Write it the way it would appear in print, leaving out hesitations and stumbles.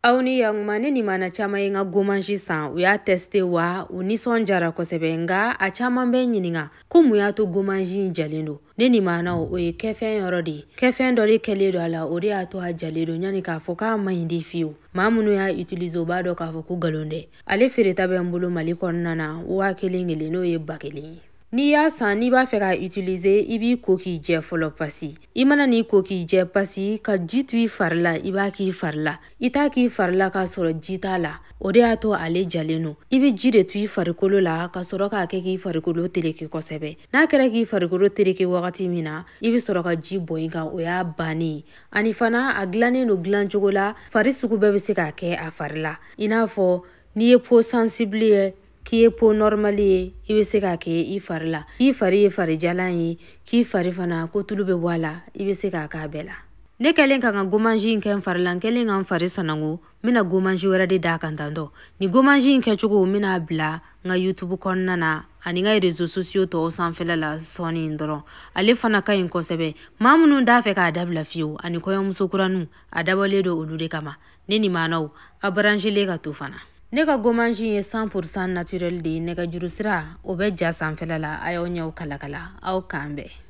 Aw ni yakuma, ne limana caman ye n ka gommage san, u y'a tester wa u nisɔn jara kosɛbɛ. Nka a caman bɛ ɲininka ko mun y'a to gommage in jalen don. Ne limana, o ye kɛfɛn yɔrɔ de ye, kɛfɛn dɔ de kɛlen don a la, o de y'a to a jalen don. Yanni k'a fɔ k'a man ɲi de fiyewu, maa minnu y'a utiliser, u b'a dɔn k'a fɔ ko nkalon tɛ. Ale feereta bɛ n bolo Mali kɔnɔna na 1000 kelen, n'o ye 1000 ye. N'i y'a san, n'i b'a fɛ k'a utiliser, i b'i ko k'i jɛ fɔlɔ. Pasi i mana n'i ko k'i jɛ, pasi ka ji to i fari la, i b'a k'i fari la. I t'a k'i fari la k'a sɔrɔ ji t'a la, o de y'a to ale jalen don. I bɛ ji de to i farikolo la ka sɔrɔ k'a kɛ k'i farikolo tereke kosɛbɛ. N'a kɛra k'i farikolo tereke wagati min na, i bɛ sɔrɔ ka ji bɔn i kan, o y'a bannen ye. Ani fana, a dilannen don dilancogo la, fari sugu bɛɛ bɛ se k'a kɛ a fari la, i n'a fɔ n'i ye peau sensible ye, k'i ye peau normale ye, i bɛ se k'a kɛ i fari la. K'i fari ye farijalan ye, k'i fari fana ko tulu bɛ bɔ a la, i bɛ se k'a k'a bɛɛ la. Ne kɛlen ka n ka gommage in kɛ n fari la, n kɛlen ka n fari sanango, n bɛna gommage wɛrɛ de d'a kan tantɔ. Ni gommage in kɛcogo, n bɛna bila n ka YouTube kɔnɔna na ani n ka réseaux sociaux tɔw sanfɛla la sɔɔni dɔrɔn. Ale fana ka ɲi kosɛbɛ. Maa minnu t'a fɛ k'a dabila fiyewu, ani kɔɲɔmuso kuraninw, a dabɔlen don olu de kama. Ne limanaw, a branchelen ka to fana. Ne ka gommage in ye 100% naturel de ye. Nɛgɛjuru sira, o bɛ ja sanfɛla la. A y'aw ɲɛw kalakala, aw k'an bɛn.